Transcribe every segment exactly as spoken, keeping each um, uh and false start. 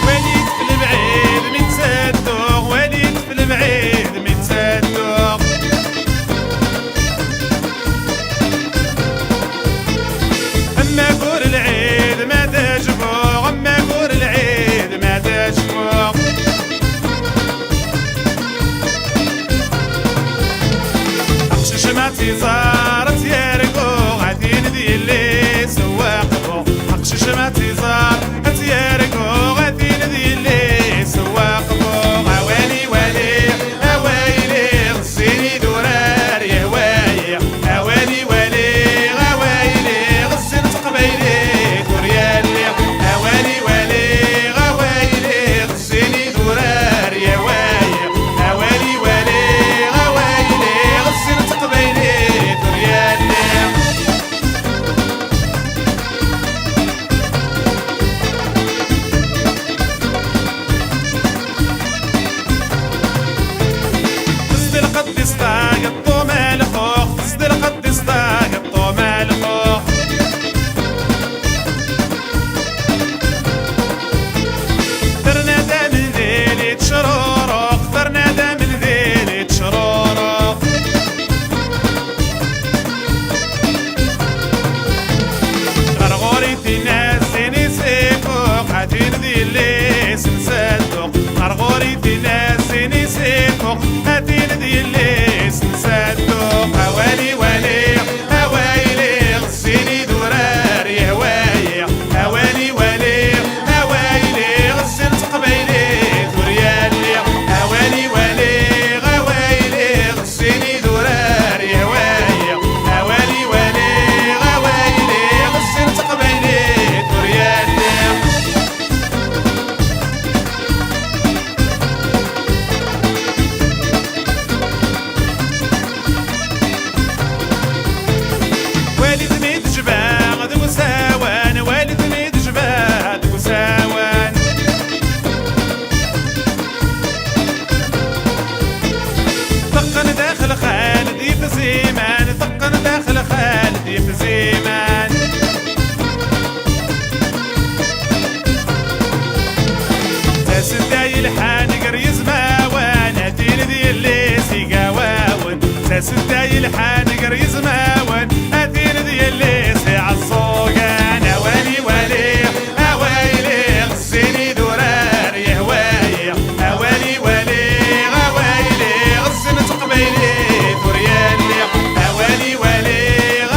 Walit f lebɛid mi ttedduɣ, walit f lebɛid mi ttedduɣ. Am agur lɛid ma d ajbuɣ, am agur lɛid ma d ajbuɣ. Aqcic ma tt-iẓer ad tt-yergu, ad tin d yelli-s waqbu. Aqcic ma tt-iẓer ad tt-yergu, ad tin d yelli-s waqbu. Awali wali, awayli, ɣezzin idurar yehwayi. Awali wali, awayli, ɣezzin teqbaylit ur yalli. Awali wali, awayli, ɣezzin idurar yehwayi. Awali wali, awayli, ɣezzin teqbaylit ur yalli. Tezdi lqedd-is tageṭṭum alxux, tezdi lqedd-is tageṭṭum alxux. Terna-d amendil yettecrurux, terna-d amendil yettecrurux. Ɣer ɣur-i tin-a sin isifuq, a tin d yelli-s n Sadduq. Ɣer ɣur-i tin-a sin isifuq, a tin d yelli-s n Sadduq. Awali wali, awayli, ɣezzin idurar yehwayi. Awali wali, awayli, ɣezzin teqbaylit ur yalli. Awali wali, awayli, ɣezzin idurar yehwayi. Awali wali, awayli, ɣezzin teqbaylit ur yalli. Walit mi tejba deg usawan, walit mi tejba deg usawan. Teqqen daxel xal d yifziman, teqqen daxel xal d yifziman. Tasedda yelḥan gar yizmawan, a tin d yelli-s igawawen. Tasedda yelḥan gar yizmawan, a tin d yelli-s iɛeẓẓugan. Awali wali, awayli, ɣezzin idurar yehwayi. Awali wali, awayli, ɣezzin teqbaylit ur yalli. Awali wali,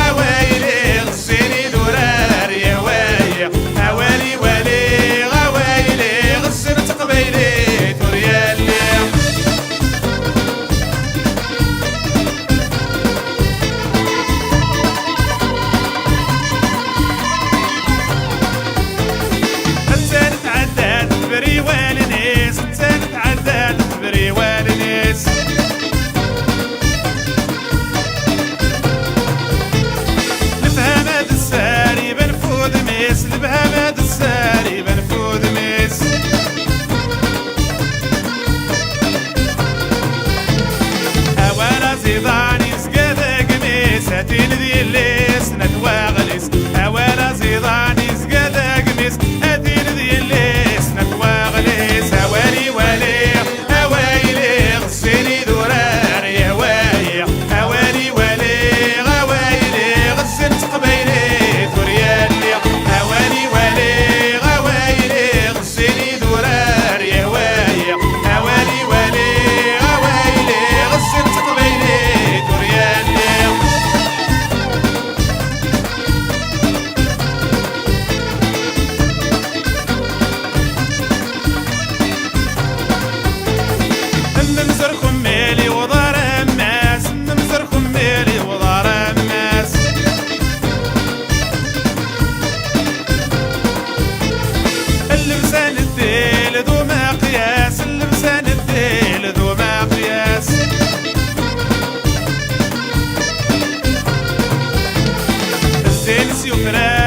awayli, ɣezzin idurar yehwayi. Awali wali, awayli, ɣezzin teqbaylit ur yalli. Attan tɛedda-d teffer i wallen-is, attan tɛedda-d teffer i wallen-is. Lefhama d sser iban f udem-is, lefhama d sser iban f udem-is. Awal aẓidan yezga d agmi-s, a tin d yelli-s n at waɣlis. Awal aẓidan yezga d agmi-s, a tin d yelli-s n at waɣlis. Awali wali, awayli, ɣezzin idurar yehwayi. Awali wali, awayli, ɣezzin teqbaylit ur yalli. Awali wali, awayli, ɣezzin idurar yehwayi. Awali wali, awayli, ɣezzin teqbaylit ur yalli. Nnemzer kummel i uḍar ammas, nnemzer kummel i uḍar ammas. Llebsa n ddil d umaqyas, llebsa n ddil d umaqyas. Zzin s yufrar